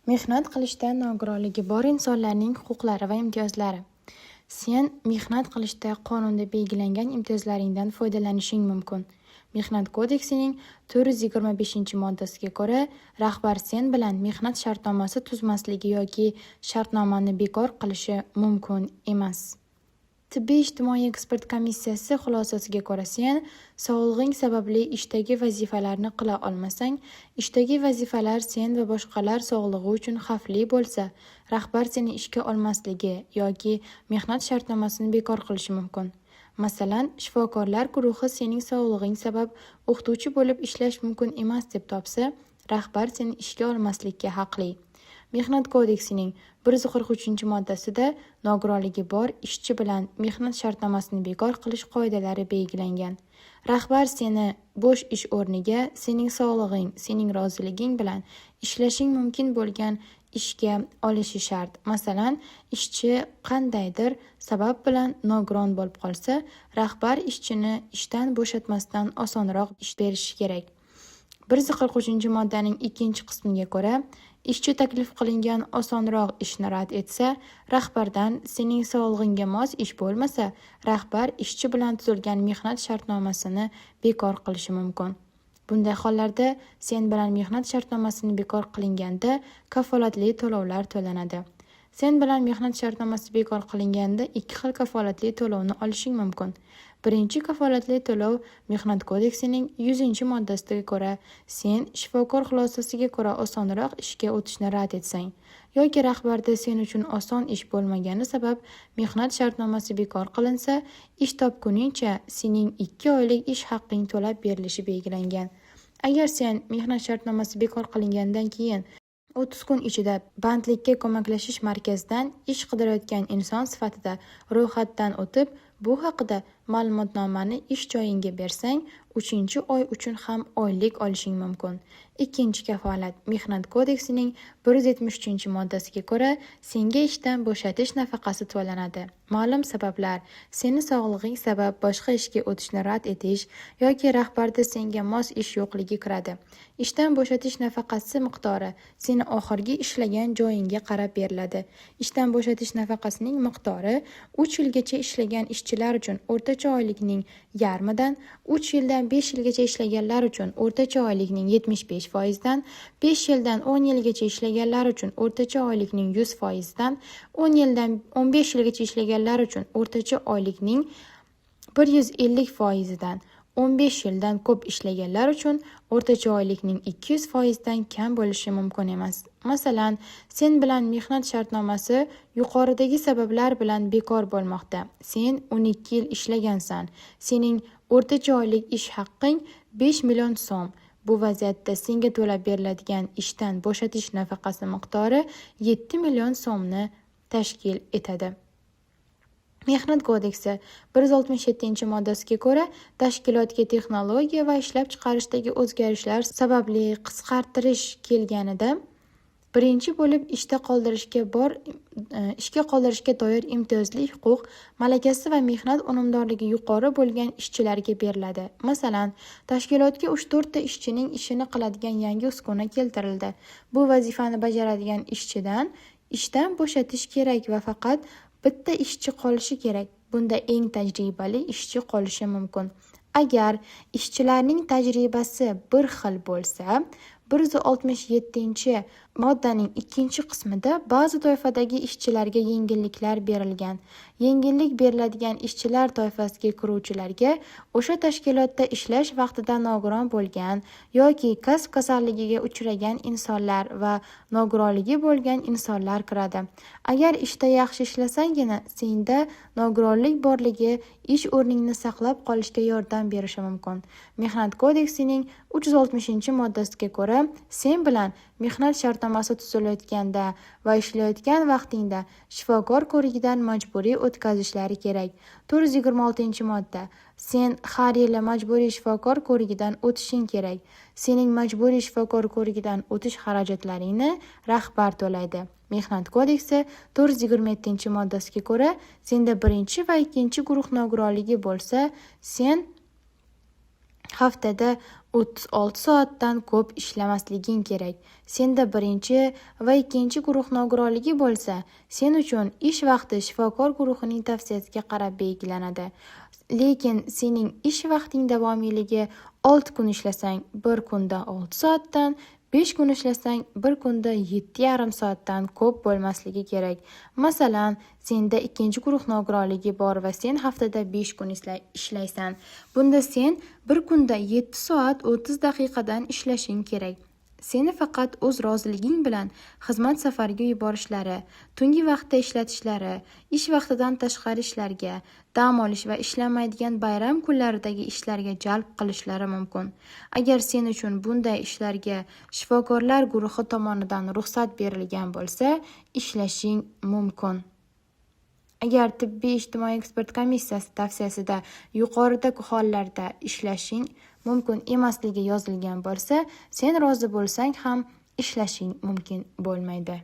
Mehnat qilishda nogironligi bor insonlarning huquqlari va imtiyozlari. Sen mehnat qilishda qonunda belgilangan imtiyozlaringdan foydalanishing mumkin. Mehnat kodeksining 425-moddasiga ko'ra, rahbar sen bilan mehnat shartnomasi tuzmasligi yoki shartnomani bekor qilishi mumkin emas. Tibbiy-ijtimoiy ekspert komissiyasi xulosasiga ko'ra, sen sog'lig'ing sababli ishdagi vazifalarni qila olmasang, ishdagi vazifalar sen va boshqalar sog'lig'i uchun xavfli bo'lsa, rahbar seni ishga olmasligi yoki mehnat shartnomasini bekor qilishi mumkin. Masalan, shifokorlar guruhi sening sog'lig'ing sabab o'qituvchi bo'lib ishlash mumkin emas deb topsa, rahbar seni ishga olmaslikka haqli. Mehnat kodeksining 143-moddasida nogironligi bor ishchi bilan mehnat shartnomasini bekor qilish qoidalari belgilangan. Rahbar seni bo'sh ish o'rniga sening sog'lig'ing, sening roziliging bilan ishlashing mumkin bo'lgan ishga olishi shart. Masalan, ishchi qandaydir sabab bilan nogiron bo'lib qolsa, rahbar ishchini ishdan bo'shatmasdan osonroq ish berishi kerak. 143-moddaning ikkinchi qismiga ko'ra, ishchi taklif qilingan osonroq ishni rad etsa, rahbardan sening sog'lig'ingga mos ish bo'lmasa, rahbar ishchi bilan tuzilgan mehnat shartnomasini bekor qilishi mumkin. Bunday hollarda sen bilan mehnat shartnomasini bekor qilinganda kafolatli to'lovlar to'lanadi. Sen bilan mehnat shartnomasi bekor qilinganda ikki xil kafolatli to'lovni olishing mumkin. Birinchi kafolatli to'lov Mehnat kodeksining 100-moddasiga ko'ra, sen shifokor xulosasiga ko'ra osonroq ishga o'tishni rad etsang yoki rahbarda sen uchun oson ish bo'lmagani sabab mehnat shartnomasi bekor qilinsa, ish topguningcha sening 2 oylik ish haqing to'lab berilishi belgilangan. Agar sen mehnat shartnomasi bekor qilingandan keyin 30 kun ichida bandlikka ko'maklashish markazidan ish qidirayotgan inson sifatida ro'yxatdan o'tib, bu haqida ma'lumotnomani ish joyingga bersang, 3-oy uchun ham oylik olishing mumkin. Ikkinchi kafolat Mehnat kodeksining 173-moddasiga ko'ra, senga ishdan bo'shatish nafaqasi to'lanadi. Ma'lum sabablar, seni sog'lig'ing sabab boshqa ishga o'tishni rad etish yoki rahbarda senga mos ish yo'qligi kiradi. Ishdan bo'shatish nafaqasi miqdori seni oxirgi ishlagan joyingga qarab beriladi. Ishdan bo'shatish nafaqasining miqdori 3 yilgacha ishlagan ishchilar uchun o'rtacha oylikning yarmidan, 3 yildan 5 yilgacha ishlaganlar uchun o'rtacha oylikning 75%dan, 5 yildan 10 yilgacha ishlaganlar uchun o'rtacha oylikning 100%dan, 10 yildan 15 yilgacha ishlaganlar uchun o'rtacha oylikning 150%dan, 15 yildan ko'p ishlaganlar uchun o'rtacha oylikning 200%dan kam bo'lishi mumkin emas. Masalan, sen bilan mehnat shartnomasi yuqoridagi sabablar bilan bekor bo'lmoqda. Sen 12 yil ishlagansan. Sening o'rtacha oylik ish haqing 5 million so'm. Bu vaziyatda senga to'lab beriladigan ishdan bo'shatish nafaqasi miqdori 7 million so'mni tashkil etadi. Mehnat kodeksi 167-moddasiga ko'ra, tashkilotga texnologiya va ishlab chiqarishdagi o'zgarishlar sababli qisqartirish kelganida birinchi bo'lib ishga qoldirishga doir imtiyozli huquq malakasi va mehnat unumdorligi yuqori bo'lgan ishchilarga beriladi. Masalan, tashkilotga 3-4 ta ishchining ishini qiladigan yangi uskuna keltirildi. Bu vazifani bajaradigan ishchidan ishdan bo'shatish kerak va faqat bitta ishchi qolishi kerak. Bunda eng tajribali ishchi qolishi mumkin. Agar ishchilarning tajribasi bir xil bo'lsa, 167-moddaning ikkinchi qismida ba'zi toifadagi ishchilarga yengilliklar berilgan. Yengillik beriladigan ishchilar toifasiga kiruvchilarga o'sha tashkilotda ishlash vaqtida nogiron bo'lgan yoki kasb kasalligiga uchragan insonlar va nogironligi bo'lgan insonlar kiradi. Agar ishda yaxshi ishlasangina, senda nogironlik borligi ish o'rningni saqlab qolishga yordam berishi mumkin. Mehnat kodeksining 360-moddasiga ko'ra, sen bilan mehnat shartnomasi tuzilayotganda va ishlayotgan vaqtingda shifokor ko'rigidan majburiy o'tkazishlari kerak. 426-modda. Sen har yili majburiy shifokor ko'rigidan o'tishing kerak. Sening majburiy shifokor ko'rigidan o'tish xarajatlaringni rahbar to'laydi. Mehnat kodeksi 427-moddasiga ko'ra, senda birinchi va ikkinchi guruh nogironligi bo'lsa, sen haftada 36 soatdan ko'p ishlamasliging kerak. Senda birinchi va ikkinchi guruh nogironligi bo'lsa, sen uchun ish vaqti shifokor guruhining tavsiyasiga qarab belgilanadi. Lekin sening ish vaqting davomiyligi 6 kun ishlasang, bir kunda 6 soatdan, 5 kun ishlasang, bir kunda 7,5 soatdan ko'p bo'lmasligi kerak. Masalan, senda ikkinchi guruh nogironligi bor va sen haftada 5 kun ishlaysan. Bunda sen bir kunda 7 soat 30 daqiqadan ishlashing kerak. Seni faqat o'z roziliging bilan xizmat safariga yuborishlari, tungi vaqtda ishlatishlari, ish vaqtidan tashqari ishlarga, dam olish va ishlamaydigan bayram kunlaridagi ishlarga jalb qilishlari mumkin. Agar sen uchun bunday ishlarga shifokorlar guruhi tomonidan ruxsat berilgan bo'lsa, ishlashing mumkin. Agar tibbiy ijtimoiy ekspert komissiyasi tavsiyasida yuqoridagi hollarda ishlashing mumkin emasligi yozilgan bo'lsa, sen rozi bo'lsang ham ishlashing mumkin bo'lmaydi.